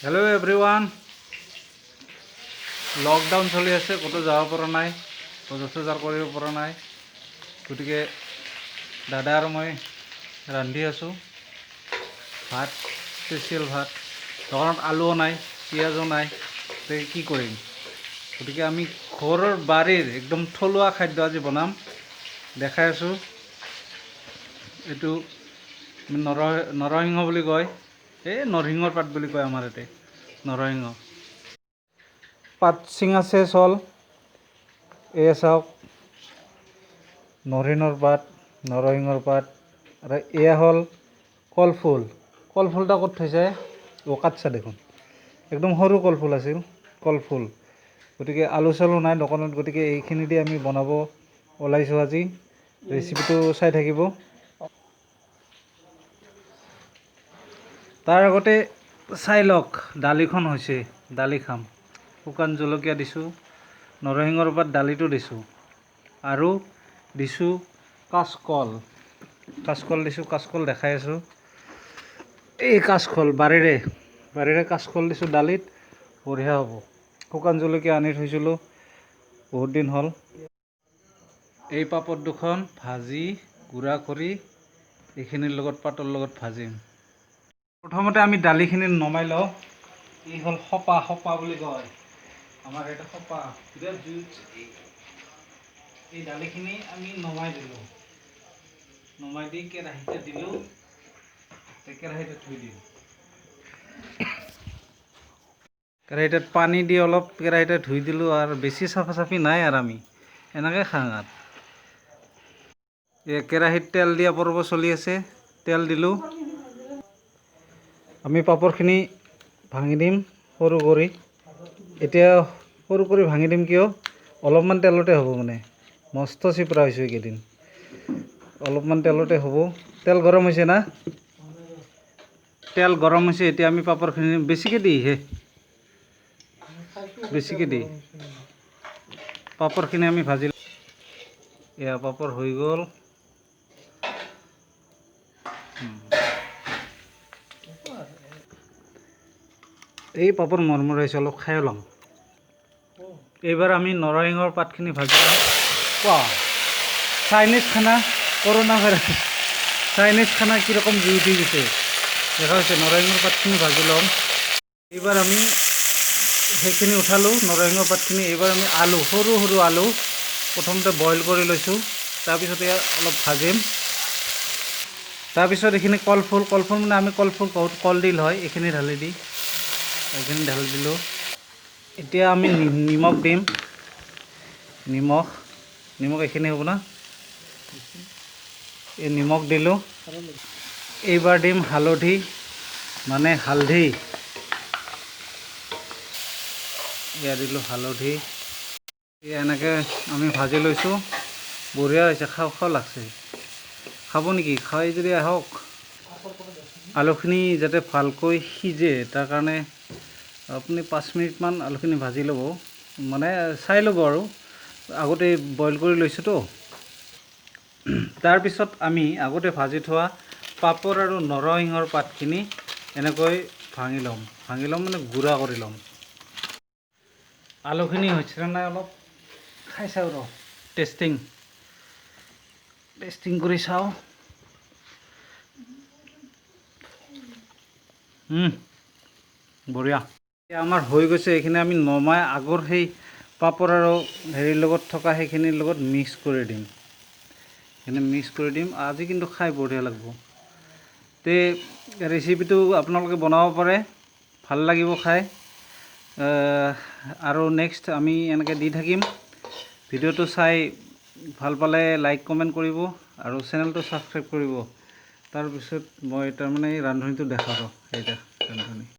Hello' everyone, lockdown চলি আছে, ক'তো যাব পৰা নাই, বজাৰ চজাৰ কৰিব পৰা নাই। গতিকে দাদা আৰু মই ৰান্ধি আছোঁ ভাত, স্পেচিয়েল ভাত। দোকানত আলুও নাই, পিঁয়াজো নাই, গতিকে কি কৰিম? গতিকে আমি ঘৰৰ বাৰীৰ একদম থলুৱা খাদ্য আজি বনাম, দেখাই আছোঁ। এইটো নৰসিংহ বুলি কয়, এই নৰসিংহৰ পাত বুলি কয় আমাৰ ইয়াতে। নৰসিংহ পাত ছিঙা চেচ হ'ল। এয়া চাওক, নৰসিংহৰ পাত, নৰসিংহৰ পাত। আৰু এয়া হ'ল কলফুল। কলফুলটা ক'ত থৈছে? অ', কাটছা দেখোন। একদম সৰু কলফুল আছিল, কলফুল। গতিকে আলু চালু নাই দোকানত, গতিকে এইখিনি দি আমি বনাব ওলাইছোঁ আজি। ৰেচিপিটো চাই থাকিব। তাৰ আগতে চাই লওক, দালিখন হৈছে, দালি খাম। শুকান জলকীয়া দিছোঁ, নৰসিংহৰ পাত দালিটো দিছোঁ আৰু দিছোঁ কাচকল। কাচকল দিছোঁ, কাচকল দেখাই আছোঁ। এই কাচকল বাৰীৰে, বাৰীৰে কাচকল দিছোঁ দালিত, বঢ়িয়া হ'ব। শুকান জলকীয়া আনি থৈছিলোঁ, বহুত দিন হ'ল। এই পাপৰ দুখন ভাজি গুড়া কৰি এইখিনিৰ লগত, পাতৰ লগত ভাজিম। প্ৰথমতে আমি দালিখিনি নমাই লওঁ। এই হ'ল সপা, সপা বুলি কয় আমাৰ ইয়াতে, সপা। বিৰাট জুই উঠছে। এই দালিখিনি আমি নমাই দিলোঁ। নমাই দি কেৰাহীতে দিলোঁ, কেৰাহীতে থৈ দিম। কেৰাহীটোত পানী দি অলপ কেৰাহীতে ধুই দিলোঁ আৰু বেছি চাফা চাফি নাই আৰু আমি এনেকৈ খাওঁ। আৰু এই কেৰাহীত তেল দিয়া পৰ্ব চলি আছে। তেল দিলোঁ। আমি পাপৰখিনি ভাঙি দিম সৰু কৰি। এতিয়া সৰু কৰি ভাঙি দিম কিয়? অলপমান তেলতে হ'ব, মানে মস্ত চিপৰা হৈছোঁ এইকেইদিন। অলপমান তেলতে হ'ব। তেল গৰম হৈছে না? তেল গৰম হৈছে। এতিয়া আমি পাপৰখিনি বেছিকৈ দি হে, বেছিকৈ দি পাপৰখিনি আমি ভাজি। এয়া পাপৰ হৈ গ'ল। এই পাপৰ মৰমৰাইছে, অলপ খাই ল'ম। এইবাৰ আমি নৰসিংহৰ পাতখিনি ভাজি ল'ম। বাহ, চাইনিজ খানা, কৰোণা ভাইৰাছ, চাইনিজ খানা কিৰকম জুই উঠি গৈছে দেখা হৈছে। নৰসিংহৰ পাতখিনি ভাজি ল'ম। এইবাৰ আমি সেইখিনি উঠালোঁ, নৰসিংহ পাতখিনি। এইবাৰ আমি আলু, সৰু সৰু আলু প্ৰথমতে বইল কৰি লৈছোঁ, তাৰপিছত ইয়াক অলপ ভাজিম। তাৰপিছত এইখিনি কলফুল, কলফুল মানে আমি কলফুল কওঁ, কলডিল হয়, এইখিনি ঢালি দি, এইখিনি ঢালি দিলোঁ। এতিয়া আমি নিমখ দিম। নিমখ, নিমখ এইখিনি হ'ব না? এই নিমখ দিলোঁ। এইবাৰ দিম হালধি, মানে হালধি। এয়া দিলোঁ হালধি। এই এনেকৈ আমি ভাজি লৈছোঁ, বঢ়িয়া হৈছে, খাওঁ খাওঁ লাগছে। খাব নেকি? খাই যদি আহক। আলুখিনি যাতে ভালকৈ সিজে তাৰ কাৰণে আপুনি 5 মিনিটমান আলুখিনি ভাজি ল'ব, মানে চাই ল'ব আৰু আগতে বইল কৰি লৈছোঁতো। তাৰপিছত আমি আগতে ভাজি থোৱা পাপৰ আৰু নৰসিংহৰ পাতখিনি এনেকৈ ভাঙি ল'ম। ভাঙি ল'ম মানে গুড়া কৰি ল'ম। আলুখিনি হৈছে নাই অলপ খাই চাওঁ, ৰ, টেষ্টিং, টেষ্টিং কৰি চাওঁ। বঢ়িয়া। এতিয়া আমাৰ হৈ গৈছে। এইখিনি আমি নমাই আগৰ সেই পাপৰ আৰু হেৰিৰ লগত থকা সেইখিনিৰ লগত মিক্স কৰি দিম। সেইখিনি মিক্স কৰি দিম। আজি কিন্তু খাই বঢ়িয়া লাগিব। তে ৰেচিপিটো আপোনালোকে বনাব পাৰে, ভাল লাগিব খাই। আৰু নেক্সট আমি এনেকৈ দি থাকিম। ভিডিঅ'টো চাই ভাল পালে লাইক কমেণ্ট কৰিব আৰু চেনেলটো ছাবস্ক্ৰাইব কৰিব। তাৰপিছত মই তাৰমানে এই ৰান্ধনীটো দেখাব, এইটা ৰান্ধনী।